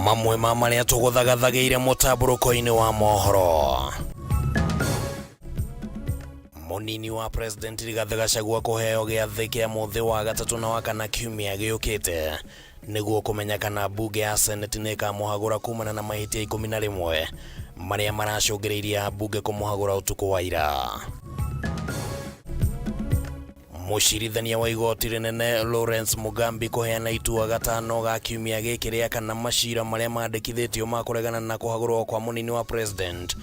Mamwe ma marĩa tũgũthagathagĩire mũtambũrũko-inĩ wa mohoro. Munini wa President Rigathi Gachagua kũheo gĩathĩ kĩa mũthĩ wa gatatũ na wa kana kiumia gĩũkĩte nĩguo kũmenya kana mbunge ya Senate nĩ ĩkamũhagũra kumana na mahĩtia 11 marĩa maracũngĩrĩirie ambunge kũmũhagũra ũtukũ wa ira. Mũcirithania wa igoti rĩnene Lawrence Mugambi kũheana itua gatano ga kiumia gĩkĩ rĩa kana macira marĩa mandĩkithĩtio ma kũregana na kũhagũrwo kwa mũnini wa President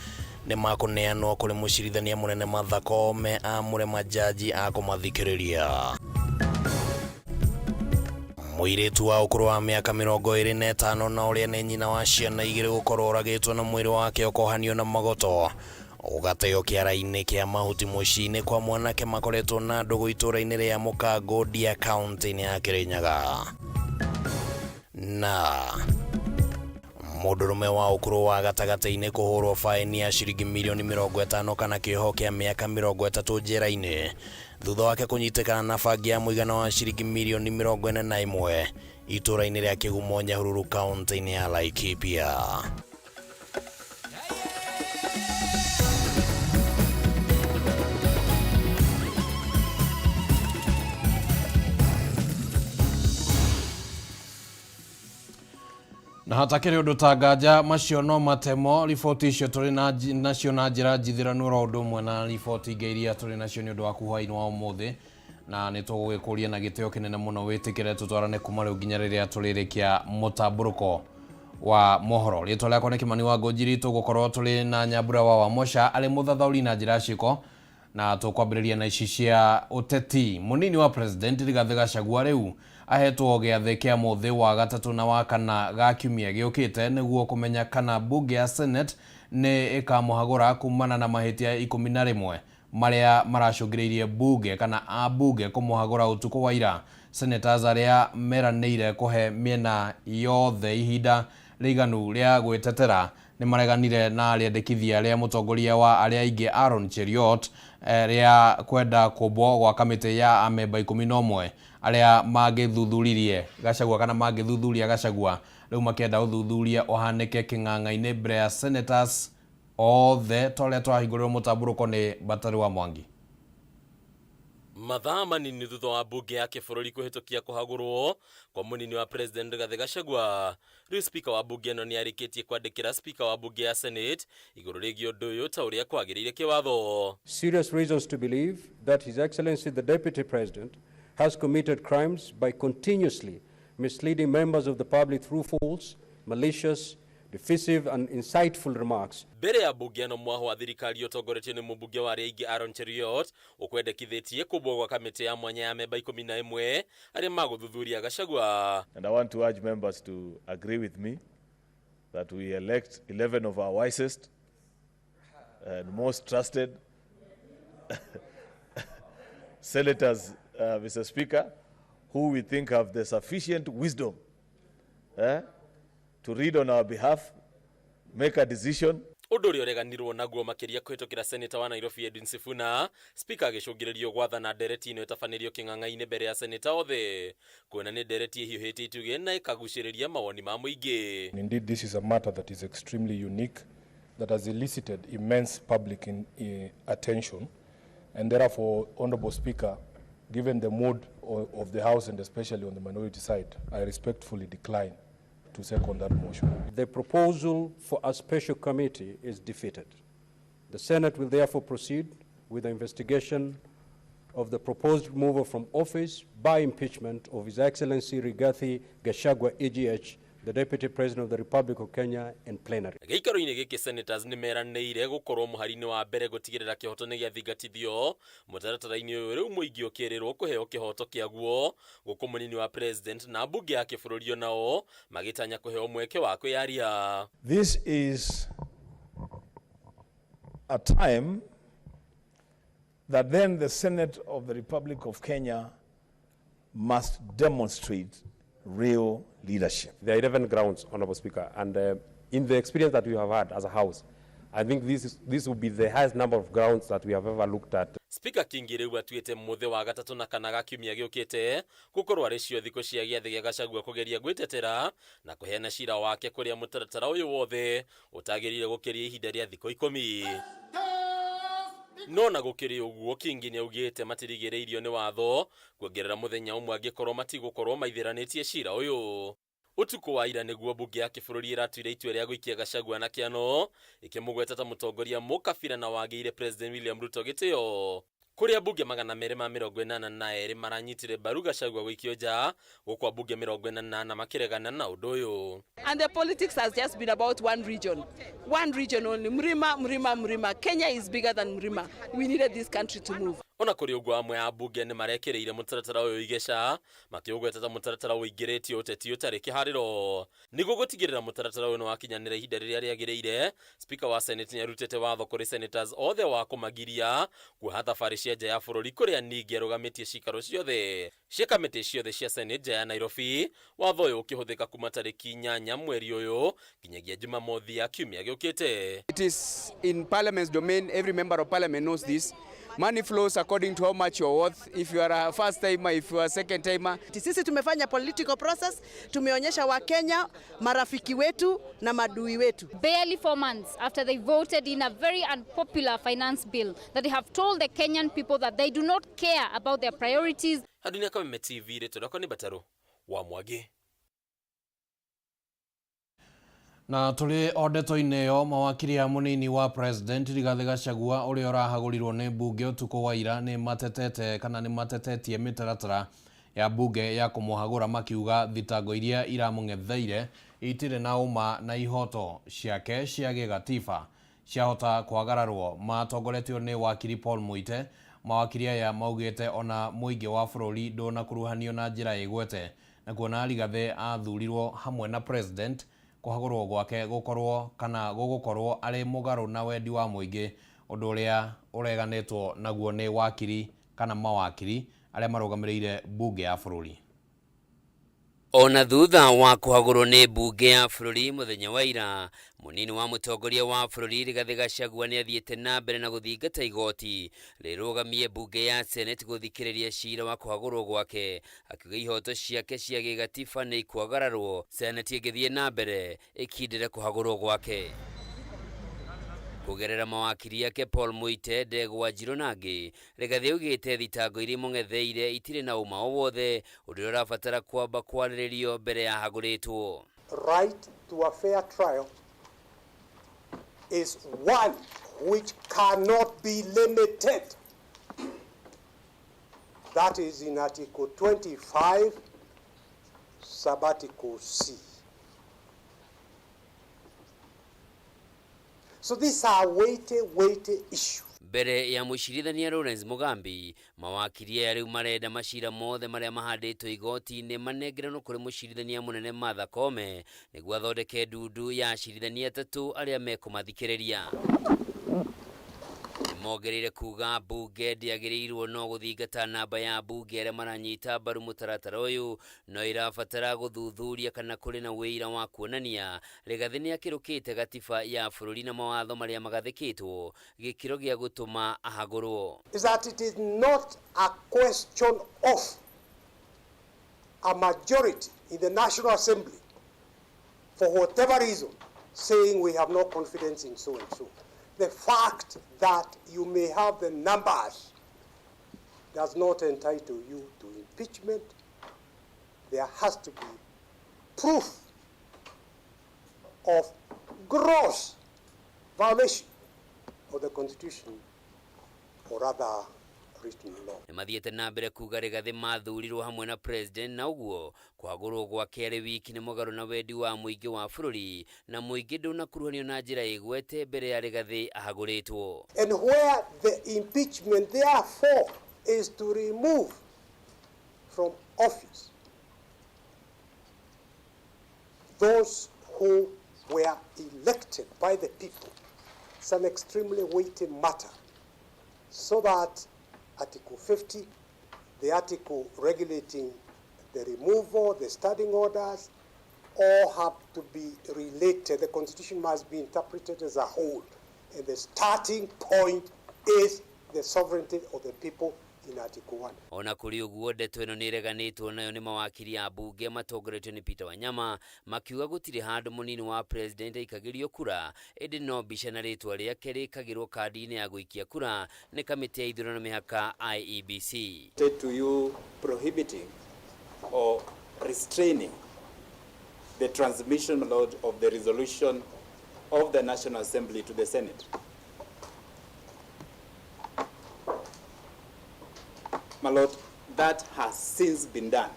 nĩ makũneanwo kũrĩ mũcirithania mũnene Martha Koome amũre majaji a kũmathikĩrĩria. Mũirĩtu wa ũkũrũ wa mĩaka 25 na ũrĩa nĩ nyina wa ciana igĩrĩ gũkorwo oragĩtwo na mwĩrĩ wake ũkohanio na magoto ũgateo kĩara-inĩ kĩa mahuti mũciĩ-inĩ kwa mwanake makoretwo na ndũgũ itũũra-inĩ rĩa Mũkango Ndia kaunti-inĩ ya Kĩrĩnyaga. Na mũndũrũme wa ũkũrũ wa gatagatĩ-inĩ kũhũrwo faini ya ciringi mirioni 50 kana kĩoho kĩa mĩaka 30 njera-inĩ thutha wake kũnyitĩkana na bangi ya mũigana wa ciringi mirioni 41 itũũra-inĩ rĩa Kĩgumo Nyahururu kaunti-inĩ ya Laikipia. Na hatakĩrĩ ũndũ ta nganja macio no matemo riboti icio tũrĩ nacio na njĩra njithĩranu oro ũndũ ũmwe na riboti ingĩ iria tũrĩ nacio nĩ ũndũ wa hwaĩ-inĩ wa ũmũthĩ, na nĩ tũgũgĩkũria na gĩtĩo kĩnene mũno wĩtĩkĩre tũtwarane kuma rĩu nginya rĩrĩa tũrĩrĩkia mũtambũrũko wa mohoro. Rĩtwa rĩakwa nĩ Kĩmani wa Ngũnjiri, tũgũkorwo tũrĩ na Nyambura wa Wamosha arĩ mũthathaũri na njĩra ya ciĩko, na tũkwambĩrĩria na ici cia ũteti. Mũnini wa President Rigathi Gachagua rĩu ahetwo gĩathĩ kĩa mũthĩ wa gatatũ na wa kana ga kiumia gĩũkĩte nĩguo kũmenya kana mbunge ya Senate nĩ ĩkamũhagũra kumana na mahĩtia 11 marĩa maracũngĩrĩirie mbunge kana ambunge kũmũhagũra ũtukũ wa ira. Senators arĩa meranĩire kũhe mĩena yothe ihinda rĩiganu rĩa gwĩtetera nĩ mareganire na rĩendekithia rĩa mũtongoria wa arĩa aingĩ Aaron Cheruiyot rĩa kwenda kũmbwo gwa kamĩtĩ ya amemba 11 arĩa mangĩthuthuririe Gachagua kana mangĩthuthuria Gachagua rĩu makĩenda ũthuthuria ũhanĩke kĩng'ang'a-inĩ mbere ya senators othe ta ũrĩa twahingũrĩrwo mũtambũrũko nĩ Batari wa Mwangi. Mathaa manini thutha wa mbunge ya kĩbũrũri kũhĩtũkia kũhagũrwo kwa mũnini wa President Rigathi Gachagua, rĩu speaker wa mbunge ĩno nĩ arĩkĩtie kwandĩkĩra speaker wa mbunge ya Senate igũrũ rĩgiĩ ũndũ ũyũ ta ũrĩa kwagĩrĩire kĩwatho. Serious reasons to believe that His Excellency the Deputy President has committed crimes by continuously misleading members of the public through false, malicious, divisive and insightful remarks. Mbere ya mbunge ĩno mwaho wa thirikari ũtongoretio nĩ mũmbunge wa arĩa aingĩ Aaron Cheruiyot ũkwendekithĩtie kũmbwo gwa kamĩtĩ ya mwanya ya memba 11 arĩa magũthuthuria Gachagua. And I want to urge members to agree with me that we elect 11 of our wisest and most trusted senators, Mr. Speaker, who we think have the sufficient wisdom to read on our behalf, make a decision. Ũndũ ũrĩa ũreganirwo naguo makĩria kũhĩtũkĩra Senator wa Nairobi Edwin Sifuna, Speaker agĩcũngĩrĩrio gwathana ndereti ĩno ĩtabanĩrio kĩng'ang'a-inĩ mbere ya seneta othe, kuona nĩ ndereti ĩhiũhĩtie itugĩ na ĩkagucĩrĩria mawoni ma mũingĩ. Indeed, this is a matter that is extremely unique, that has elicited immense public attention, and therefore, Honorable Speaker, given the mood of the House and especially on the minority side, I respectfully decline to second that motion. The proposal for a special committee is defeated. The Senate will therefore proceed with the investigation of the proposed removal from office by impeachment of His Excellency Rigathi Gachagua EGH, the Deputy President of the Republic of Kenya, in plenary. Gĩikaro-inĩ gĩkĩ senators nĩ meranĩire gũkorwo mũhari-inĩ wa mbere gũtigĩrĩra kĩhoto nĩ gĩathingatithio mũtaratara-inĩ ũyũ rĩu mũingĩ ũkĩrĩrwo kũheo kĩhoto kĩaguo gũkũ mũnini wa president na mbunge ya kĩbũrũri onao magĩtanya kũheo mweke wa kwĩyaria. This is a time that then the Senate of the Republic of Kenya must demonstrate real leadership. There are 11 grounds, Honorable Speaker, and in the experience that we have had as a House, I think this will be the highest number of grounds that we have ever looked at. Spika Kingi rĩu atuĩte mũthĩ wa gatatũ na kana ga kiumia gĩũkĩte gũkorwo arĩ cio thikũ cia gĩathĩ gĩa Gachagua kũgeria gwĩtetera na kũheana cira wake kũrĩa mũtaratara ũyũ wothe ũtagĩrĩire gũkĩria ihinda rĩa thikũ 10. No na gũkĩrĩ ũguo, Kingi nĩaugĩte matirigĩrĩirio nĩ watho kuongerera mũthenya ũmwe angĩkorwo matigũkorwo maithĩranĩtie cira ũyũ. Ũtukũ wa ira nĩguo mbunge ya kĩbũrũri ĩratuire itua rĩa gũikia Gachagua na kĩano ĩkĩmũgweta ta mũtongoria mũkabira na wagĩire President William Ruto gĩtĩo. Kũrĩa mbunge 282 maranyitire mbaru Gachagua gũikio nja, gũkũ ambunge 48 makĩregana na ũndũ ũyũ. And the politics has just been about one region. One region only. Mrima, Mrima, Mrima. Kenya is bigger than Mrima. We needed this country to move. Ona kũrĩ ũguo, amwe a mbunge nĩ marekĩrĩire mũtaratara ũyũ igeca makĩũgweta ta mũtaratara ũingĩrĩtie ũteti ũtarĩ kĩharĩro. Nĩguo gũtigĩrĩra mũtaratara ũyũ nĩwakinyanĩra ihinda rĩrĩa rĩagĩrĩire, Speaker wa Senate nĩarutĩte watho kũrĩ senators othe wa kũmagiria kuoha thabarĩ cia nja ya bũrũri, kũrĩa ningĩ arũgamĩtie cikaro ciothe cia kamĩtĩ ciothe cia Senate nja ya Nairobi. Watho ũyũ ũkĩhũthĩka kuma tarĩki 8 mweri ũyũ nginyagia Jumamothi ya kiumia gĩũkĩte. It is in Parliament's domain. Every member of Parliament knows this. Money flows according to how much you're worth. If you are a first timer, if you are a second timer. Sisi tumefanya political process, tumeonyesha Wakenya marafiki wetu na madui wetu. Barely 4 months after they voted in a very unpopular finance bill that they have told the Kenyan people that they do not care about their priorities. Hadunia Kameme TV, rĩtwa rĩakwa nĩ Mbataro wa Mwangi. Na tũrĩ o ndeto-inĩ ĩyo, mawakiri a mũnini wa President Rigathĩ Gachagua ũrĩa ũrahagũrirwo nĩ mbunge ũtukũ wa ira nĩ matetete kana nĩ matetetie mĩtaratara ya mbunge ya kũmũhagũra, makiuga thitango iria iramũng'etheire itirĩ na ũma na ihoto ciake cia gĩgatiba ciahota kwagararwo. Matongoretio nĩ wakiri Paul Muite. Mawakiri aya maugĩte ona mũingĩ wa bũrũri ndũnakuruhanio na njĩra ĩgwete, na kuona Rigathĩ athurirwo hamwe na President, kũhagũrwo gwake gũkorwo kana gũgũkorwo arĩ mũgarũ na wendi wa mũingĩ, ũndũ ũrĩa ũreganĩtwo naguo nĩ wakiri kana mawakiri arĩa marũgamĩrĩire mbunge ya bũrũri. Ona thutha wa kũhagũrwo nĩ mbunge ya bũrũri mũthenya wa ira, mũnini wa mũtongoria wa bũrũri Rigathĩ Gachagua nĩ athiĩte na mbere na gũthingata igoti rĩrũgamie mbunge ya Senate gũthikĩrĩria cira wa kũhagũrwo gwake, akiuga ihoto ciake cia gĩgatiba nĩ ikwagararwo Senate ĩngĩthiĩ na mbere ĩkindĩre kũhagũrwo gwake. Kũgerera mawakiri ake Paul Muite, Ndegwa Njirũ na angĩ, Rigathĩ augĩte thitango iria imũng'etheire itirĩ na ũma o wothe, ũndũ ũrĩa ũrabatara kwamba kwarĩrĩrio mbere ya hagũrĩtwo. Right to a fair trial is one which cannot be limited. That is in Article 25, Sub-Article C. So these are weighty, weighty issues. Mbere ya mũcirithania Lawrence Mugambi, mawakiri aya rĩu marenda macira mothe marĩa mahandĩtwo igoti-inĩ manengeranwo kũrĩ mũcirithania mũnene Martha Koome nĩguo athondeke ndundu ya acirithania atatũ arĩa mekũmathikĩrĩria. Mongereire kuga mbunge ndĩagĩrĩirwo no gũthingata namba ya mbunge arĩa maranyita mbaru mũtaratara ũyũ, no ĩrabatara gũthuthuria kana kũrĩ na wĩira wa kuonania Rigathĩ nĩakĩrũkĩte gatiba ya bũrũri na mawatho marĩa magathĩkĩtwo gĩkĩro gĩa gũtũma ahagũrwo. Is that it is not a question of a majority in the National Assembly for whatever reason saying we have no confidence in so and so. The fact that you may have the numbers does not entitle you to impeachment. There has to be proof of gross violation of the Constitution or other written law. Nĩmathiĩte na mbere kuga Rigathĩ mathurirwo hamwe na President, na ũguo kũhagũrwo gwake arĩ wiki nĩ mũgarũ na wendi wa mũingĩ wa bũrũri, na mũingĩ ndũnakuruhanio na njĩra ĩgwete mbere ya Rigathĩ ahagũrĩtwo. And where the impeachment therefore is to remove from office those who were elected by the people, it's an extremely weighty matter, so that Article 50, the article regulating the removal, the standing orders, all have to be related. The Constitution must be interpreted as a whole. And the starting point is the sovereignty of the people in Article 1. Ona kũrĩ ũguo, ndeto ĩno nĩ ĩreganĩtwo nayo nĩ mawakiri a mbunge matongoretio nĩ Peter Wanyama, makiuga gũtirĩ handũ mũnini wa president aikagĩrio kura, ĩndĩ no mbica na rĩtwa rĩake rĩkagĩrwo kandi-inĩ ya gũikia kura nĩ kamĩtĩ ya ithurano mĩhaka IEBC. To you prohibiting or restraining the transmission, my lord, of the resolution of the National Assembly to the Senate. My lord, that has since been done.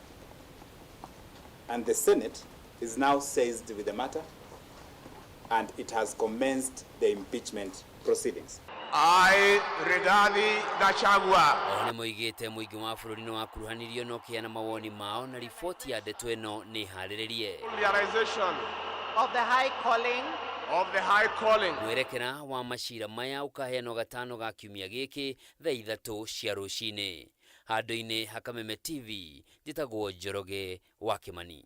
And the Senate is now seized with the matter, and it has commenced the impeachment proceedings. I, Rigathi Gachagua. Oho nĩ moigĩte mũingĩ wa bũrũri nĩ wakuruhanirio na ũkĩheana mawoni mao na riboti ya ndeto ĩno nĩ harĩrĩrie. Realization of the high calling. Of the high calling. Mwerekera wa macira maya ũkaheanwo gatano ga kiumia gĩkĩ thaa 3 cia rũcinĩ. Handũ-inĩ ha Kameme TV, njĩtagwo Njoroge wa Kĩmani.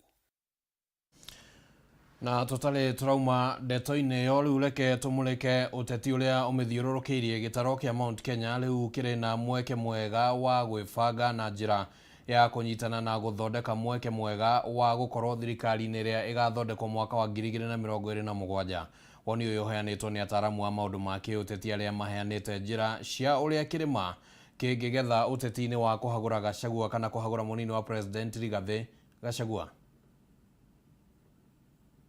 Na tũtarĩ tũrauma ndeto-inĩ ĩyo, rĩu reke tũmũrĩke ũteti ũrĩa ũmĩthiũrũrũkĩirie. Gĩtaro kĩa Mount Kenya rĩu kĩrĩ na mweke mwega wa gwĩbanga na njĩra ya kũnyitana na gũthondeka mweke mwega wa gũkorwo thirikari-inĩ ĩrĩa ĩgathondekwo mwaka wa 2027. Woni ũyũ ũheanĩtwo nĩ ataramu a maũndũ ma kĩũteti arĩa maheanĩte njĩra cia ũrĩa kĩrĩma kĩngĩgetha ũteti-inĩ wa kũhagũra Gachagua kana kũhagũra mũnini wa President Rigathĩ Gachagua.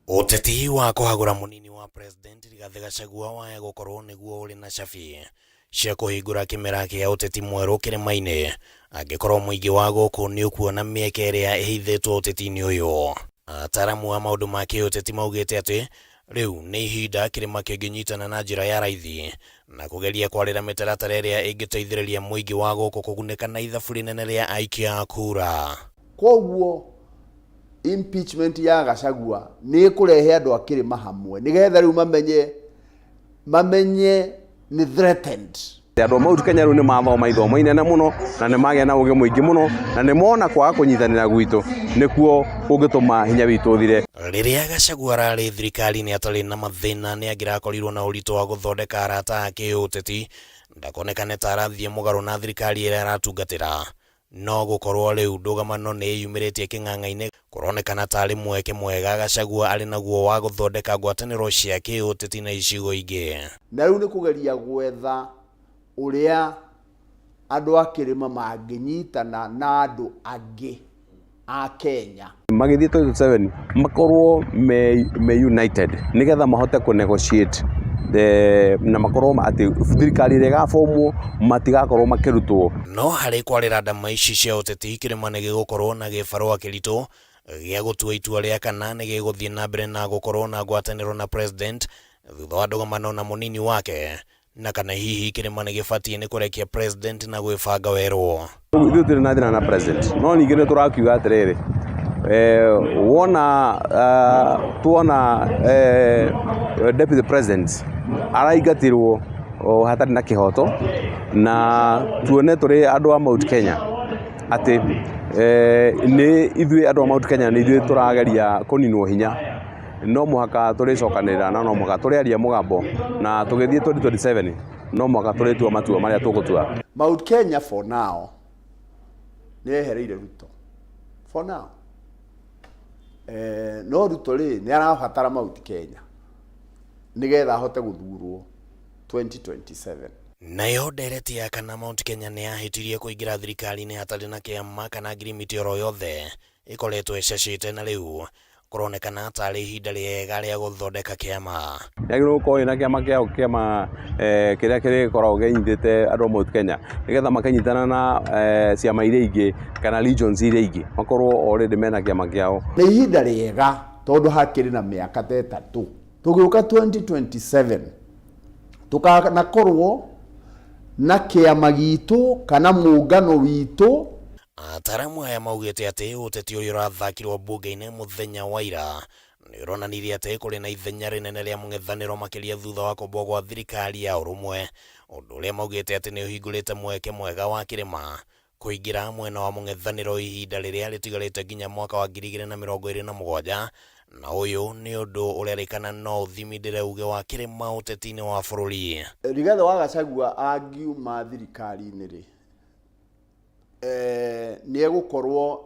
Ũteti wa kũhagũra mũnini wa President Rigathĩ Gachagua waya gũkorwo nĩguo ũrĩ na cabi cia kũhingũra kĩmera kĩa ũteti mwerũ kĩrĩma-inĩ, angĩkorwo mũingĩ wa gũkũ nĩ ũkuona mĩeke ĩrĩa ĩhithĩtwo ũteti-inĩ ũyũ. Ataramu a maũndũ ma kĩũteti maugĩte atĩ rĩu nĩ ihinda kĩrĩma kĩngĩnyitana na njĩra ya raithi na kũgeria kwarĩra mĩtaratara ĩrĩa ĩngĩteithĩrĩria mũingĩ wa gũkũ kũgunĩka na ithabu rĩnene rĩa aikia a kura. Koguo impeachment ya Gachagua nĩ ĩkũrehe andũ a kĩrĩma hamwe nĩgetha rĩu mamenye nĩ threatened. Andũ a Mount Kenya rĩu nĩ mathoma ithomo inene mũno na nĩ magĩa na ũgĩ mũingĩ mũno na nĩ mona kwaga kũnyitanĩra gwitũ nĩkuo kũngĩtũma hinya witũ ũthire. Rĩrĩa Gachagua ararĩ thirikari-inĩ atarĩ na mathĩna nĩ angĩrakorirwo na ũritũ wa gũthondeka arata a kĩũteti ndakonekane ta arathiĩ mũgarũ na thirikari ĩrĩa aratungatĩra. No gũkorwo rĩu ndũgamano nĩ ĩyumĩrĩtie kĩng'ang'a-inĩ kũronekana tarĩ mweke mwega Gachagua arĩ naguo wa gũthondeka ngwatanĩro cia kĩũteti na icigo ingĩ. Na rĩu nĩ kũgeria gwetha ũrĩa andũ a kĩrĩma mangĩnyitana na andũ angĩ a Kenya. Magĩthiĩ 2027 makorwo me united nĩgetha mahote kũ negotiate na makorwo atĩ thirikari ĩrĩa ĩgabomwo matigakorwo makĩrutwo. No harĩ kwarĩra ndama ici cia ũteti, kĩrĩma nĩ gĩgũkorwo na gĩbarũa kĩritũ gĩa gũtua itua rĩa kana nĩ gĩgũthiĩ na mbere na gũkorwo na ngwatanĩro na president thutha wa ndũgamano na mũnini wake, na kana hihi kĩrĩma nĩ gĩbatiĩ nĩ kũrekia president na gwĩbanga werũ. Ithuĩ tũtirĩ na thĩna na president, no ningĩ nĩ tũrakiuga atĩrĩrĩ, wona tuona deputy president araingatirwo hatarĩ na kĩhoto, na tuone tũrĩ andũ a Mount Kenya atĩ nĩ ithuĩ andũ a Mount Kenya nĩ ithuĩ tũrageria kũninwo hinya, no mũhaka tũrĩcokanĩrĩra na no mũhaka tũrĩaria mũgambo na tũgĩthiĩ 2027 no mũhaka tũrĩtua matua marĩa tũgũtua. Mount Kenya for now nĩ yehereire Ruto for now. No Ruto rĩ nĩ arabatara Mount Kenya nĩgetha ahote gũthurwo 2027. Nayo ndereti ya kana Mount Kenya nĩ yahĩtirie kũingĩra thirikari-inĩ hatarĩ na kĩama kana ngirimiti oro yothe ĩkoretwo ĩcacĩte, na rĩu kũronekana tarĩ ihinda rĩega rĩa gũthondeka kĩama. Nĩagĩrĩirwo gũkorwo ĩna kĩama kĩao, kĩama kĩrĩa kĩrĩkoragwo kĩnyitĩte andũ a Mount Kenya nĩgetha makanyitana na ciama iria ingĩ kana regions iria ingĩ makorwo already mena kĩama kĩao. Nĩ ihinda rĩega tondũ hakĩrĩ na mĩaka ta 3 tũgĩũka 2027 tũkanakorwo na kĩama gitũ kana mũngano witũ. Ataramu aya maugĩte atĩ ũteti ũrĩa ũrathakirwo mbunge-inĩ mũthenya wa ira nĩ ũronanirie atĩ kũrĩ na ithenya rĩnene rĩa mũng'ethanĩro makĩria thutha wa kũmbwo gwa thirikari ya ũrũmwe, ũndũ ũrĩa maugĩte atĩ nĩ ũhingũrĩte mweke mwega wa kĩrĩma kũingĩra mwena wa mũng'ethanĩro ihinda rĩrĩa rĩtigarĩte nginya mwaka wa 2027 Na ũyũ nĩ ũndũ ũrerĩkana no ũthimindĩre uge wa kĩrĩma ũteti-inĩ wa bũrũri. Rigathĩ wa Gachagua angiuma thirikari-inĩ rĩ, nĩ egũkorwo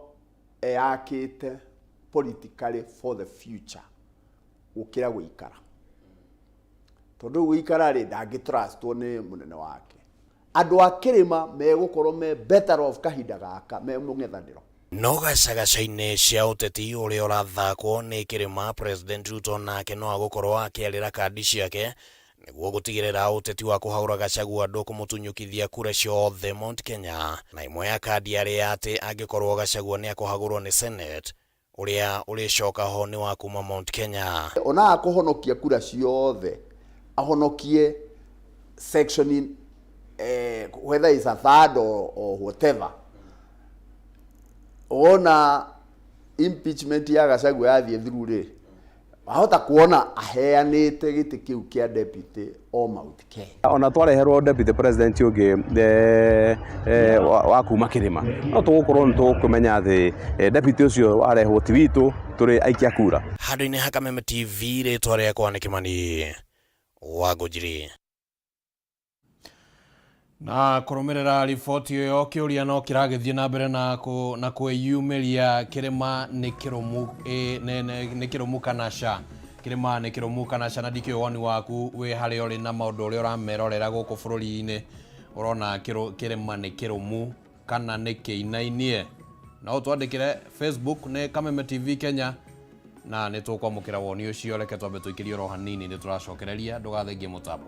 eyakĩte politically for the future gũkĩra gũikara, tondũ rĩu gũikara rĩ, ndangĩ trustwo nĩ mũnene wake. Andũ a kĩrĩma megũkorwo me better off kahinda gaka me mũng'ethanĩro. No gacagaca-inĩ cia ũteti ũrĩa ũrathakwo nĩ kĩrĩma, President Ruto nake no agũkorwo akĩarĩra kandi ciake nĩguo gũtigĩrĩra ũteti wa kũhagũra Gachagua ndũkũmũtunyũkithia kura ciothe Mount Kenya. Na ĩmwe ya kandi yarĩ ya atĩ angĩkorwo Gachagua nĩ akũhagũrwo nĩ Senate, ũrĩa ũrĩcoka ho nĩ wa kuma Mount Kenya. Ona akũhonokia kura ciothe, ahonokie section, whether it's a third or whatever, wona impeachment ya Gachagua yathiĩ through rĩ, ahota kuona aheanĩte gĩtĩ kĩu kĩa deputy o Mount Kenya. Ona twareherwo deputy president ũngĩ wa kuma kĩrĩma, no tũgũkorwo nĩ tũkũmenya atĩ deputy ũcio warehwo ti witũ, tũrĩ aikia kura. Handũ-inĩ ha Kameme TV, rĩtwa rĩakwa nĩ Kĩmani wa Ngũnjiri. Na kũrũmĩrĩra riboti ĩyo, kĩũria no kĩragĩthiĩ na mbere na na kwĩyumĩria: kĩrĩma nĩ kĩrũmu nĩ kĩrũmu kana ca? Kĩrĩma nĩ kĩrũmu kana ca? Na ndikĩũĩ woni waku wĩ harĩa ũrĩ na maũndũ ũrĩa ũramerorera gũkũ bũrũri-inĩ, ũrona kĩrĩma nĩ kĩrũmu kana nĩ kĩinainie? No ũtwandĩkĩre Facebook nĩ Kameme TV Kenya, na nĩ tũkwamũkĩra woni ũcio. Reke twambe tũikĩrie oro hanini, nĩ tũracokereria, ndũgathengie mũtambo.